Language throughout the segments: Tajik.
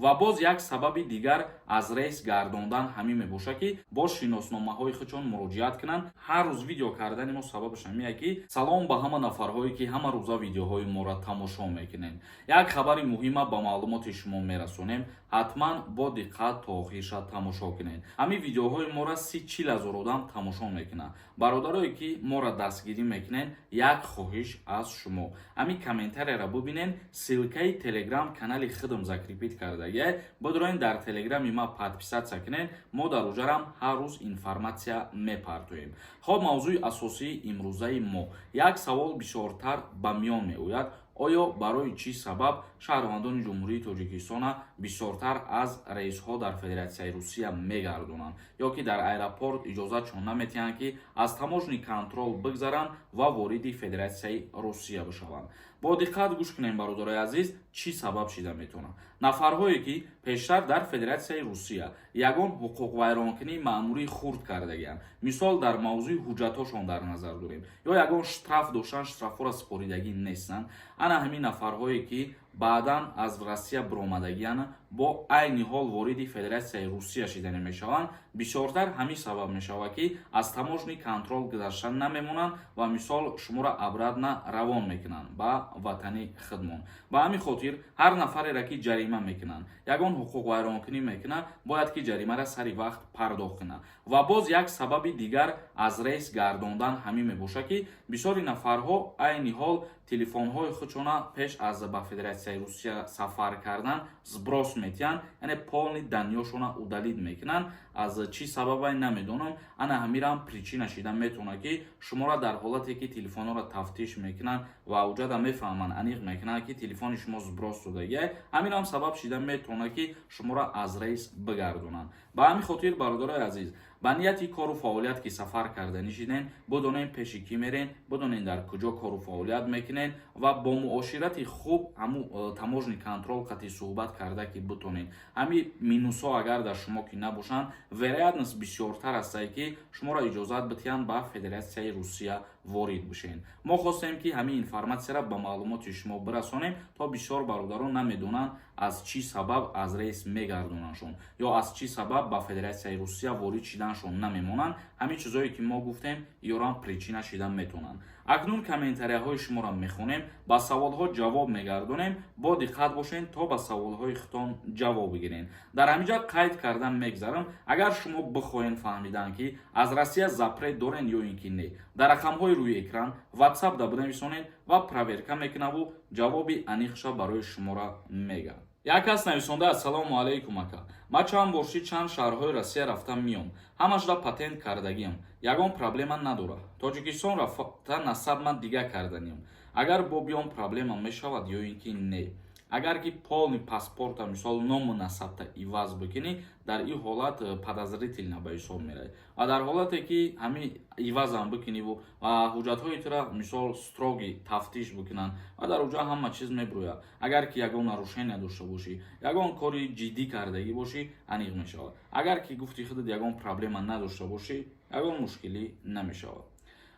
Ва боз як сабаби дигар аз рейс гардондан ҳамин мебошад, ки бо шиносномаҳои худшон муроҷиат кунанд. Ҳар рӯз видео кардани мо сабабаш ҳамие, ки салом ба ҳама нафарҳое, ки ҳама рӯза видеоҳои моро тамошо мекунед. Як хабари муҳима ба маълумоти шумо мерасонем, ҳатман бо диққат то охирша тамошо кунед. Ҳамин видеоҳои моро 30-40 ҳазор одам тамошо мекунад. Бародарое, ки моро дастгирӣ мекунед, як хоҳиш аз шумо: ҳамин комментарияро бубинед, ссылкаи Телеграм канали худам закрепить кардагия, бидроен, дар Телеграми ма подписаться кунед. Мо дар уҷарам ҳар рӯз информатсия мепартоем. Хоб, мавзӯи асосии имрӯзаи мо: як савол бисёртар ба миён меояд: оё барои чӣ сабаб шаҳрвандони Ҷумҳурии Тоҷикистона бисёртар аз рейсҳо дар Федератсияи Русия мегардонанд ё ки дар аэропорт иҷозатшон наметиҳанд, ки аз таможенный контроль бигзаранд ва вориди Федератсияи Русия бишаванд? Бо диққат гӯш кунем, бародарои азиз, чӣ сабаб шида метавонад. Нафарҳое, ки пештар дар Федератсияи Русия ягон ҳуқуқвайронкунии маъмурии хурд кардагианд, мисол, дар мавзӯи ҳуҷҷатҳошон дар назар дорем, ё ягон штраф доштан, штрафҳоро супоридагӣ нестанд, ана ҳамин нафарҳое, ки баъдан аз Россия биромадагианд, бо айни ҳол вориди Федератсияи Русия шиданӣ мешаванд, бисёртар ҳамин сабаб мешавад, ки аз таможенный контроль гузаштан намемонанд ва, мисол, шуморо обратно равон мекунанд ба ватани худмон. Ба ҳамин хотир ҳар нафареро, ки ҷарима мекунанд, ягон ҳуқуқвайронкунӣ мекунад, бояд ки ҷаримаро сари вақт пардохт кунад. Ва боз як сабаби дигар аз рейс гардондан ҳамин мебошад, ки бисёри нафарҳо айни ҳол телефонҳои худшона пеш аз ба Федератсияи Русия сафар кардан сброс метиҳанд, яъне полный данныешона удалить мекунанд. Аз чӣ сабабай, намедонам. Ана ҳамирам причина шида метавонад, ки шуморо дар ҳолате, ки телефонҳоро тафтиш мекунанд ва уҷада мефаҳманд, аниқ мекунанд, ки телефони шумо сброс додагиай, ҳаминам сабаб шида метавонад, ки шуморо аз рейс бигардонанд. Ба ҳамин хотир, бародарои азиз, ба нияти кору фаъолият ки сафар карданӣ шиден, бидонем, пеши кӣ мерен, бидонем, дар куҷо кору фаъолият мекунен ва бо муоширати хуб ҳаму таможенный контроль қати суҳбат карда, ки битонед. Ҳами минусҳо агар дар шумо ки набошанд, вероятность бисёртар астае, ки шуморо иҷозат бидиҳанд ба Федератсияи Русия ворид бишед. Мо хостем, ки ҳамин информатсияро ба маълумоти шумо бирасонем, то бисёр бародарон намедонанд, аз чӣ сабаб аз рейс мегардонандшон ё аз чӣ сабаб ба Федератсияи Русия ворид шиданшон намемонанд. Ҳамин чизое, ки мо гуфтем, ёрам причина шида метавонанд. Акнун комментарияҳои шуморо мехонем, ба саволҳо ҷавоб мегардонем. Бо диққат бошед, то ба саволҳои худтон ҷавоб бигиред. Дар ҳамин ҷа қайд кардан мегзарам: агар шумо бихоҳед фаҳмидан, ки аз Россия запрет дорен ё ин ки не, дар рақамҳои рӯи экран Ватсап да бинависонед ва проверка мекунаву ҷавоби аниқша барои шуморо мегӯяд. Як кас нависонда: «Ассалому алайкум, ака. Ман чанд борши чанд шаҳрҳои Россия рафтам, миём, ҳамашда патент кардагиам, ягон проблема надорад. Тоҷикистон рафта, насаб ман дига карданиям. Агар бо биём, проблема мешавад ё ин ки не?» Агар ки полный паспорта, мисол, ному насабта иваз бикунӣ, дар ин ҳолат подозрительно ба ҳисоб меравад. Ва дар ҳолате, ки ҳамин ивазам бикуниву ва ҳуҷҷатҳои тура, мисол, строгий тафтиш бикунанд ва дар уҷа ҳама чиз мебурӯяд, агар ки ягон нарушения дошта бошӣ, ягон кори ҷиддӣ кардагӣ бошӣ, аниқ мешавад. Агар ки, гуфти худат, ягон проблема надошта бошӣ, ягон мушкилӣ намешавад.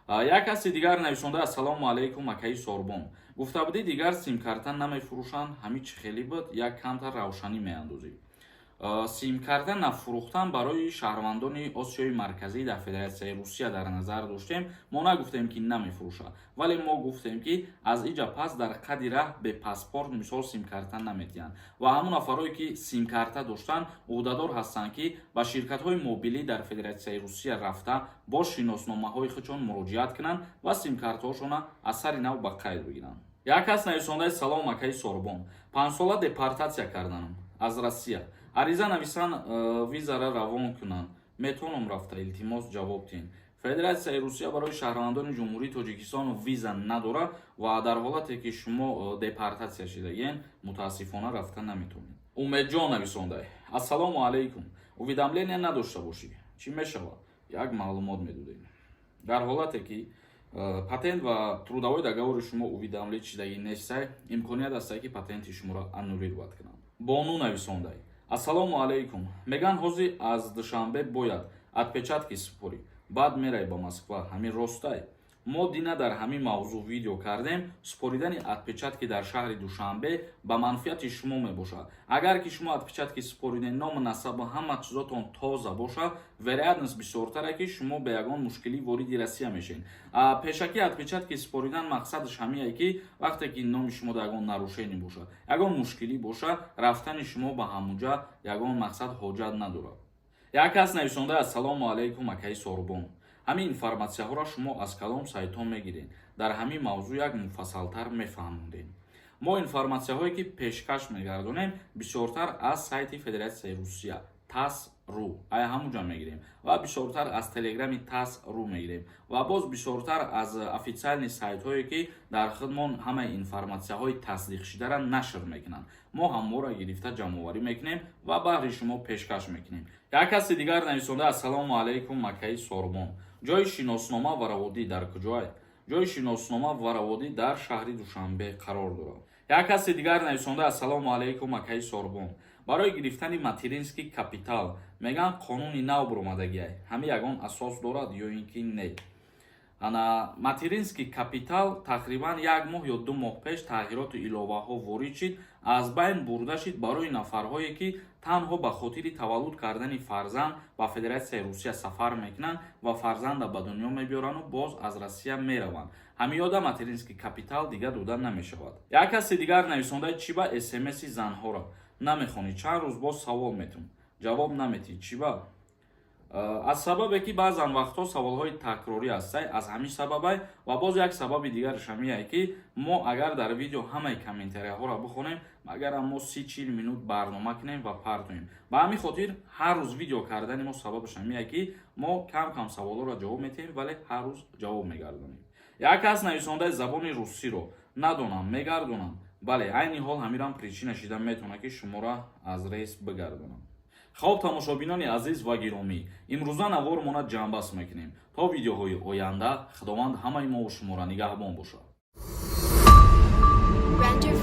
Як каси дигар нависонда: «Ассалому алайкум, акаи Сорбон. Гуфта будӣ, дигар симкарта намефурӯшанд, ҳамин чӣ хеле буд? Як камтар равшанӣ меандозӣ». Симкарта нафурӯхтан барои шаҳрвандони Осиёи Марказӣ дар Федератсияи Русия дар назар доштем. Мо нагуфтем, ки намефурӯшад, вале мо гуфтем, ки аз иҷа пас дар қади раҳ бепаспорт, мисол, симкарта наметиҳанд ва ҳамон нафарое, ки симкарта доштанд, ӯҳдадор ҳастанд, ки ба ширкатҳои мобилӣ дар Федератсияи Русия рафта, бо шиносномаҳои худшон муроҷиат кунанд ва симкартаҳошона аз сари нав ба қайд бигиранд. Як кас нависондаи: «Салом, акаи Сорбон. 5 сола депортатсия карданам аз Россия. Ариза нависан, визара равон кунанд, метавонам рафта? Илтимос, ҷавоб диҳем». Федератсияи Русия барои шаҳрвандони Ҷумҳурии Тоҷикистон виза надорад ва дар ҳолате, ки шумо депортатсия шидагиен, мутаассифона, рафта наметавонед. Умедҷон нависондай: «Ассалому алайкум. Уведомления надошта бошӣ, чӣ мешавад? Як маълумот медодем». Дар ҳолате, ки патент ва трудовой договори шумо уведомлить шидагӣ нестай, имконият астае, ки патенти шуморо аннулировать кунанд. Бону нависондай: «Ассалому алайкум. Меган, ҳозир аз Душанбе бояд отпечатки супорӣ, баъд мерай ба Москва. Ҳамин ростай?» Мо дина дар ҳамин мавзӯъ видео кардем. Супоридани отпечатки дар шаҳри Душанбе ба манфиати шумо мебошад. Агар ки шумо отпечатки супориден, ному насабу ҳама чизотон тоза бошад, вероятность бисёртаре, ки шумо ба ягон мушкилӣ вориди Россия мешед. Пешакӣ отпечатки супоридан мақсадаш ҳамие, ки вақте ки номи шумо дар ягон нарушение бошад, ягон мушкилӣ бошад, рафтани шумо ба ҳамуҷа ягон мақсад ҳоҷат надорад. Як кас нависонда: «Ассалому алайкум, акаи Сорбон, ҳамин информатсияҳоро шумо аз кадом сайтҳо мегиред? Дар ҳамин мавзӯъ як муфассалтар мефаҳмондем». Мо информатсияҳое, ки пешкаш мегардонем, бисёртар аз сайти Федератсияи Русия, ТАСС ру, ай ҳамуҷа мегирем ва бисёртар аз телеграми ТАСС ру мегирем ва боз бисёртар аз официальный сайтҳое, ки дар худмон ҳамаи информатсияҳои тасдиқшударо нашр мекунанд. Мо ҳамвора гирифта, ҷамъоварӣ мекунем ва баҳри шумо пешкаш мекунем. Як каси дигар нависонда: «Ассалому алайкум, акаи Сорбон, ҷои шиноснома ва раводӣ дар куҷое?» Ҷои шиноснома ва раводӣ дар шаҳри Душанбе қарор дорад. Як каси дигар нависонда: «Ассалому алайкум, акаи Сорбон, барои гирифтани материнский капитал мегӯянд, қонуни нав буромадагиай, ҳамин ягон асос дорад ё ин ки не?» Ана, материнский капитал тақрибан як моҳ ё 2 моҳ пеш тағйироту иловаҳо ворид шид, аз байн бурда шид. Барои нафарҳое, ки танҳо ба хотири таваллуд кардани фарзанд ба Федератсияи Русия сафар мекунанд ва фарзанда ба дунё мебиёранду боз аз Россия мераванд, ҳамиёда материнский капитал дига дода намешавад. Як каси дигар нависонда: «Чӣ ба смси занҳоро намехонӣ? Чанд рӯз боз савол метум, ҷавоб наметӣ, чӣ ба?» Аз сабабе ки баъзан вақтҳо саволҳои такрорӣ ҳастай, аз ҳамин сабабай. Ва боз як сабаби дигараш ҳамияе, ки мо агар дар видео ҳамаи комментарияҳоро бихонем, магарам мо 30-40 минут барнома кунем ва партоем. Ба ҳамин хотир ҳар рӯз видео кардани мо сабабаш ҳамияе, ки мо кам кам саволҳоро ҷавоб метиҳем, вале ҳар рӯз ҷавоб мегардонем. Як кас нависондаи: «Забони русиро надонам, мегардонам?» Бале, айни ҳол ҳамирам причина шида метавонад, ки шуморо аз рейс бигардонам. Хоб, тамошобинони азиз ва гиромӣ, имрӯза навормона ҷамъбаст мекунем. То видеоҳои оянда Худованд ҳамаи мову шуморо нигаҳбон бошад. Render.